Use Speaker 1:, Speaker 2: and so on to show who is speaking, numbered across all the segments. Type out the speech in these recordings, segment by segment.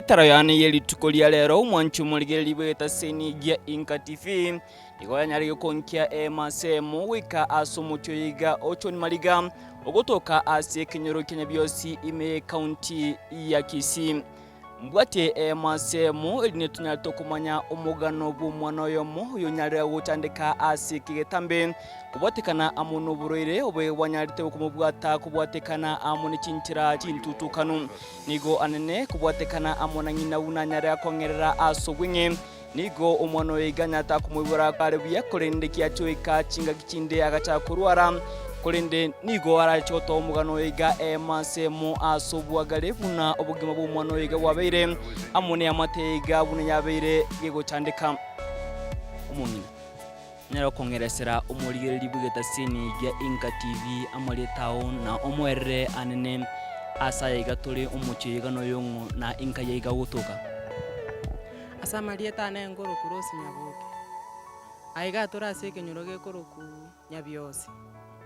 Speaker 1: Etaro yane ye rituko ria rero, omwanchi omorigereria bw'egetaseni gia Inka TV, nigo yanyare gokonkia eema ase emo goika ase omochie oyo iga o John Mariga, ogotoka ase ekenyoro kia Nyabiosi ime y'ecounty ya Kisii. Mbwate eema ase emo, erinde tonyare tokomanya omogano bw'omwana oyomo oyonyarire gochandeka ase ekegetambe, kobwatekana amo noborwaire obobe bwanyarete komobwata kobwatekana amo ne chinchera chintutukanu. Nigo anene kobwatekana amo na ng'ina buna anyare akong'erera ase obweng'e. Nigo omwana oyo iga anyarete akomoibora are buya, korende giachoika chingaki chinde agachaka korwara. Korende nigo arache gotoa omogano oyo iga eema ase emo ase obwagare buna obogima bw'omwana oyo iga bwabeire, amo neamate eye iga buna yabeire gegochandeka. Omong'ina. Onyare kong'eresera omorigereria bw'egetasini gia Inka TV amarieta ao na omoerere anene ase aya iga tore omochie oyo iga noyong'o na inka ya iga ogotoka.
Speaker 2: Ase amarieta ane nkorokwa Rose Nyaboke. Aiga tore ase ekenyoro gekorokwa Nyabiosi,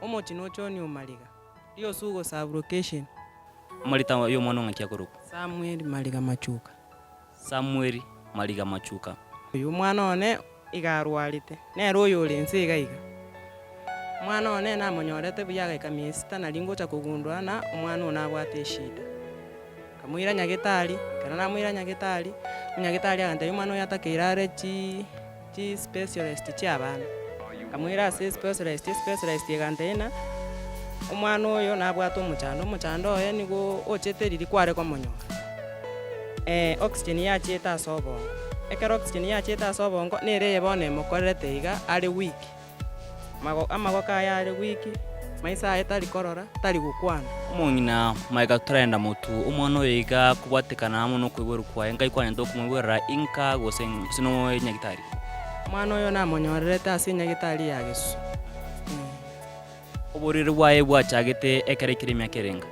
Speaker 2: omochie nochoni Omariga, Riosugo sub location.
Speaker 1: Amarieta y'omwana oo ng'aki akorokwa?
Speaker 2: Samuel Mariga Machuka.
Speaker 1: Samuel Mariga Machuka.
Speaker 2: Oyo omwana one iga arwarete, nere oyo ore inse iga iga. Omwana one namonyorete buya agaika miezi sita nari ngocha kogundua ng'a omwana one nabwate eshida. Nkamoira nyagetari, ekero namoira nyagetari, omonyagetari agantebia omwana oyo atakeire are chi chispecialist chia abana. Nkamoira ase especialist, especialist egantebia ng'a omwana oyo nabwate omochando, omochando oye nigo ochete riria kware komonyora oxygen yachiete ase obongo. Ekero oxygen yachiete ase obongo, nere eye bono emokorerete iga are weak. Mago amagoko aye are weak, maiso aye tari korora, tari gokwana.
Speaker 1: Omong'ina magega totarenda motu, omwana oyo iga akobwatekana amo nokoiborwa kwaye, nkai kwanyorete okomoiborera inka gose gose no nyagitari?
Speaker 2: Omwana oyo namonyorerete ase enyagitari ya Gesu.
Speaker 1: Oborwaire bwaye bwachagete ekero aikire emiaka erenga?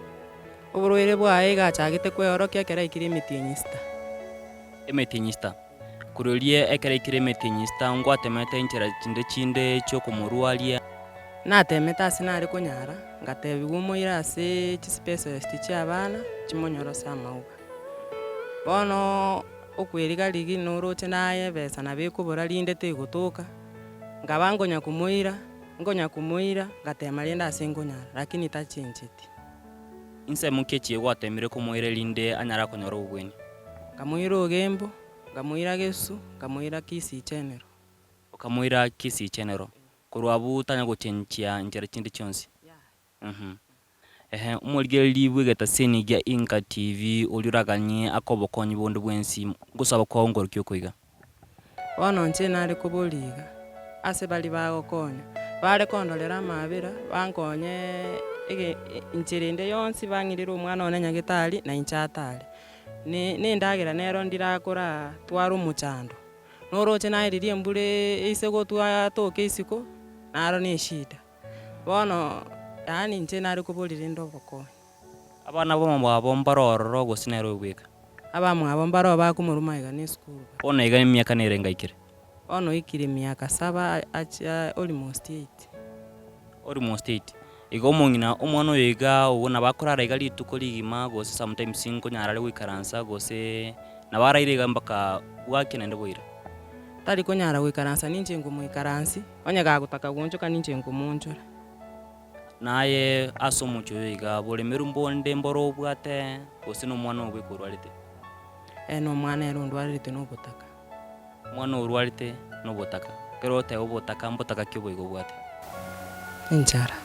Speaker 2: Oborwaire bwaye iga achagete kweorokia ekero aikire emetienyi sita.
Speaker 1: Emetienyi sita. Korwa erio ekero aikire emetienyi sita ngwatemete enchera chinde chinde chi'okomorwaria.
Speaker 2: Natemete ase nare konyara, ngatebigwa omoire ase chispecialist chi'abana chimonyorose amauga. Bono okweriga rigiya noroche naye ebesa nabo ekobora rinde tegotoka, nkaba nkonya komoira, nkonya komoira, ngatema rende ase nkonyara lakini tachencheti.
Speaker 1: Insemo ki echiye gwatemire komoira erinde anyare konyora obobweni?
Speaker 2: Nkamoira Ogembo, nkamoira Gesu, nkamoira Kisii General.
Speaker 1: Okamoira Kisii General. Korwa abwo tanya gochenchia inchera chinde chionsi. Ehe, omorigereria bw'egetaseni gia Inka TV oria oraganie ake obokonyi bonde bwensi, ngosaba kwao nkorokia oko iga.
Speaker 2: Bono inche nare koboria iga, ase baria bagokonya, bare kondorera amaabera, bankonye ege inchera ende yonsi bang'irere omwana one nyagetari na inche atare. Ne nendagera nero ndira koratware omochando, noroche naye riria embura eise gotwa atoke isiko, naro ne eshida. Bono yaani inche nare koboria rende obokonyi.
Speaker 1: Abana bamwabo mbare ororo gose nere oyo bweka?
Speaker 2: Abamwabo mbare bakomoruma iga na esukuru.
Speaker 1: Bono iga emiaka nere ngaikire?
Speaker 2: Bono oikire emiaka saba achia almost eight.
Speaker 1: Almost eight. Igo omong'ina omwana oyo iga obwo nabo akorara iga rituko rigima gose sometimes nkonyara are goikaransa gose nabo araire iga mpaka bwakia naende boira.
Speaker 2: Tari konyara goikaransa ninche nkomoikaransi, onye gagotaka goonchoka ninche nkomoonchora.
Speaker 1: Naye ase omochie oyo iga boremeru mbonde mboro obwate gose nomwana oyo bweka orwarete?
Speaker 2: Ee nomwana ere ondwarerete nobotaka.
Speaker 1: Omwana orwarete nobotaka. Ekero ogoteba obotaka mbotaka ki oboigo obwate?
Speaker 2: Enchara.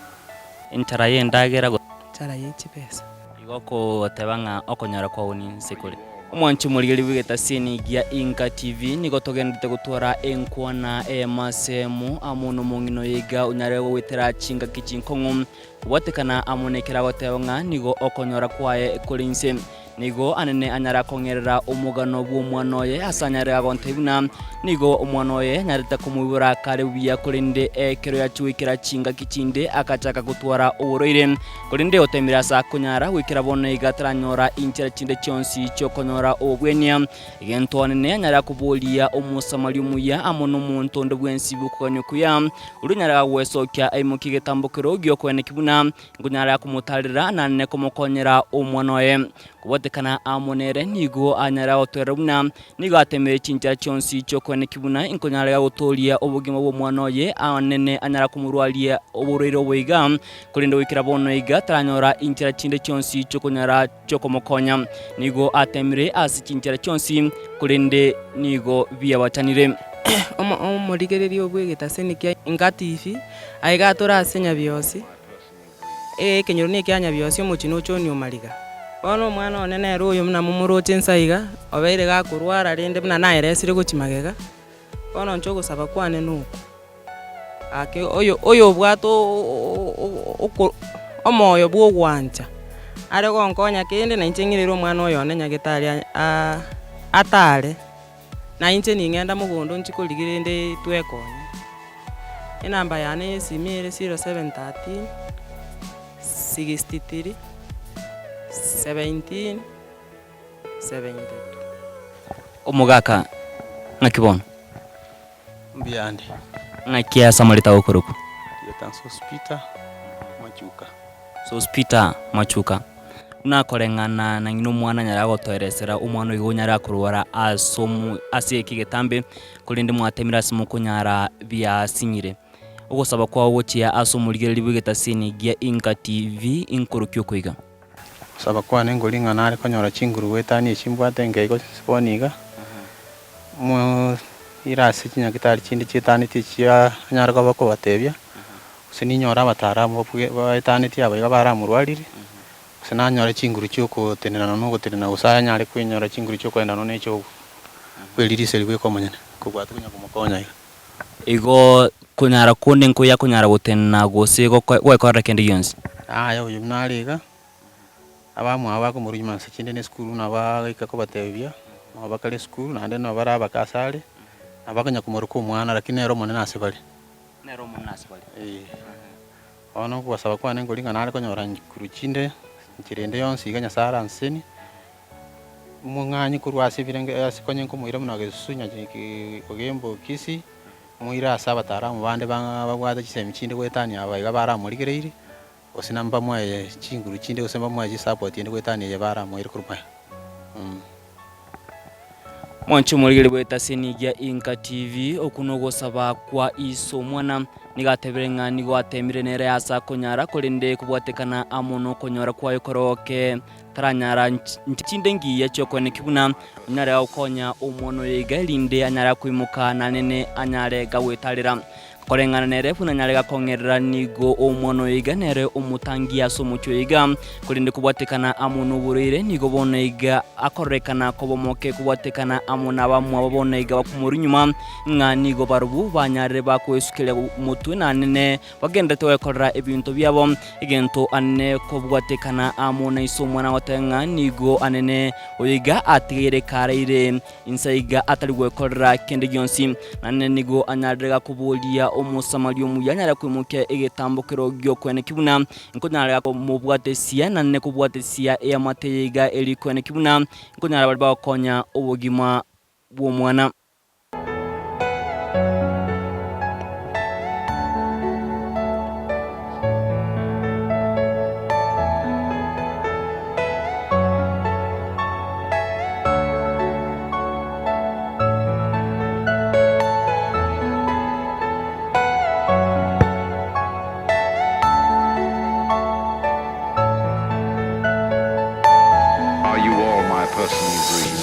Speaker 1: Enchara y'endagera gose?
Speaker 2: Enchara ye chibesa.
Speaker 1: Igo okoteba ng'a okonyora kwao ninse kore. Omwanchi omorigereria bw'egetasini gia Inka TV, nigo togenderete gotwara enkwana eyemo ase eyemo amo nomong'ina oyo iga onyare goetera chingaki chinkong'u kobwatekana amo nekero agoteba ng'a nigo okonyora kwaye kore inse. Nigo anene anyare kong'erera omogano bw'omwana oye ase anyare agontebia buna nigo omwana oye anyarete komoibora kare buya korende ekero yachia goikera chingaki chinde agachaka gotwara oborwaire. Korende otemire ase akonyara goikera bono iga ataranyora inchera chinde chionsi chi'okonyora obobwenia. Egento anene anyare koboria Omosamaria omuya amo nomonto onde bwensi bw'okogania okuya, oria onyare gwesokia aimokie egetambokero gi'okoenekia buna Nkonyara komotarera, na nene komokonyera omwana oye. Kobwatekana amo nere nigo anyare gotwerera buna nigo atemire chinchera chionsi chi'okoenekia buna inkonyarega gotooria obogima bw'omwana oye anene anyare komorwaria oborwaire obo iga, korende goikera bono iga taranyora inchera chinde chionsi chi'okonyara chi'okomokonya. Nigo atemire ase chinchera chionsi, korende nigo biabachanire.
Speaker 2: Omorigereria bw'egetaseni kia Inka TV, aiga atore ase Nyabiosi. Ekenyoro nekia Nyabiosi omochie noche onia omariga. Bono omwana one nere oyo buna momoroche inse aiga, obeire gakorwara rende buna naeresire gochia magega, bono inche ogosaba kwane noko, ake oyo oyobwate omoyo bwa ogwancha, are gonkonya kende na inche ng'irere omwana oyo one nyagetari atare. Na inche ning'enda mogondo nchie korigia rende twekonye. Enamba yane ya esimi ere 0713 63 17 72.
Speaker 1: Omogaka, ng'aki bono?
Speaker 3: Mbuyande.
Speaker 1: Ng'aki ase amareta agokorokwa?
Speaker 3: Rieta Sospeter Machuka.
Speaker 1: Sospeter Machuka. Buna koreng'ana na ng'ina omwana anyare agotoeresera omwana oigo onyare akorwara ase omo ase eki egetambe, korende mwatemire ase mokonyara biasinyire. Ogosaba kwao gochia ase omorigereria bw'egetasini gia Inka TV inkorokia okoiga.
Speaker 3: Gosaba kwane nkori ng'a nare konyora chinguru goetania echi mbwate nkeigo bono iga, mo ira ase chinyagitari chinde chietanetie chia anyare koba okobatebia. Gose ninyore abataalamu baetanetie aba iga baramorwarire, gose nanyore chinguru chi'ogotenena na ogotenena, gose anyare kwenyora chinguru chi'okoenda nonya ne chi'okweririseri bweka omonyene, kobua tokonya komokonya iga.
Speaker 1: Igo konyara konde nkoya konyara gotenena gose gwekorera kende gionsi.
Speaker 3: Yaya oyo buna are iga, abamwabo bakomorwa nyuma nse chinde ne esukuru nabo bagaika kobatebia, nabo bakare esukuru naende nabo bare abake asare, nabo bakonya komoroka omwana lakini nere omonene ase bare.
Speaker 1: Nere omonene ase bare.
Speaker 3: Ee. Bono ogosaba kwane nkori ng'a nare konyora korwa chinde, enchera ende yonsi iga Nyasaye aransesenie, omong'anyi korwa ase ebirenge ase konya nkomoira buna gesusu nyachi ogembo kisii, moire ase abataalamu bande babwate chisemi chinde goetania aba iga baramorigereirie, gose nambamoe chinguru chinde gose mbamoe chisupport ende goetania eye baramoire korwa maya.
Speaker 1: Mwanche omorigereria bw'etaseni gia Inka TV, okwo nogosaba kwa Iso Omwana. Nigo atebire ng'a nigo ateemire nere ase akonyara, korende kobwatekana amo nokonyora kwaye koroke taranyara nchinde ngiya chi'okoenekia buna onyare gokonya omwana oyo iga, erinde anyare koimoka nanene anyare gagwetarera. Koreng'ana nere buna anyare gakong'erera nigo omwana oyo iga nere omotangi ase omochie oyo iga, korende kobwatekana amo noborwaire nigo bono iga akororekana koba omoke kobwatekana amo nabamwabo bono iga bakomorwa inyuma, ng'a nigo barobwo banyarire bakoesukeria motwe nanene bagenderete gwekorera ebinto biabo, egento anene kobwatekana amo na ise omwana goteba ng'a nigo anene oyo iga atigaire karaire. Inse iga atari gwekorera kende gionsi, naende nigo anyarire gakoboria Omosamaria omuya anyare koimokia egetambo kero gi'okoenekia buna nkonyara komobwatesia, naende kobwatesia eamate eye iga eri koenekia buna nkonyara baria bagokonya obogima bw'omwana.
Speaker 4: Are you all my personal dream?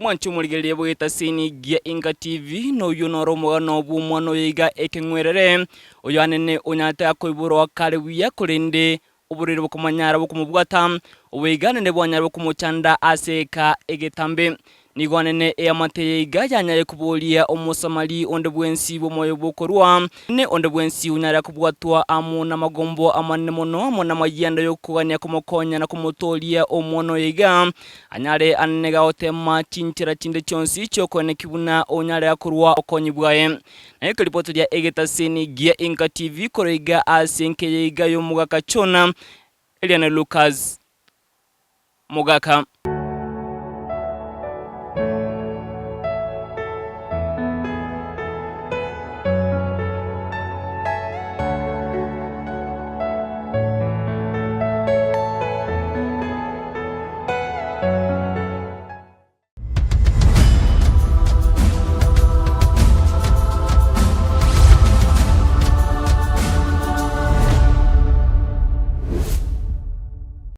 Speaker 1: Omwanchi omorigereria bw'egetasini gia Inka TV, noyio noro omogano bw'omwana oyo iga ekeng'werere, oyo anene onyarete akoiborwa kare buya korende oborwaire bokomonyara bokomobwata, oboiga anene bwanyara bokomochanda ase eka egetambe. Nigo anene eamate eye iga yanyare koboria Omosamari onde bwensi bw'omoyo bw'okorua, ne onde bwensi onyare kobwatwa amo namagombo amanene mono amo namayianda y'okogania komokonya na komotooria omwana oyo iga, Anyare anene gagotema chinchera chinde chionsi chi'okoeneki buna onyare korua obokonyi bwaye. Na ekeripoti ria egetaseni gia Inka TV korwa iga ase enke ya iga y'omogaka Chona, Eliane Lucas Mogaka.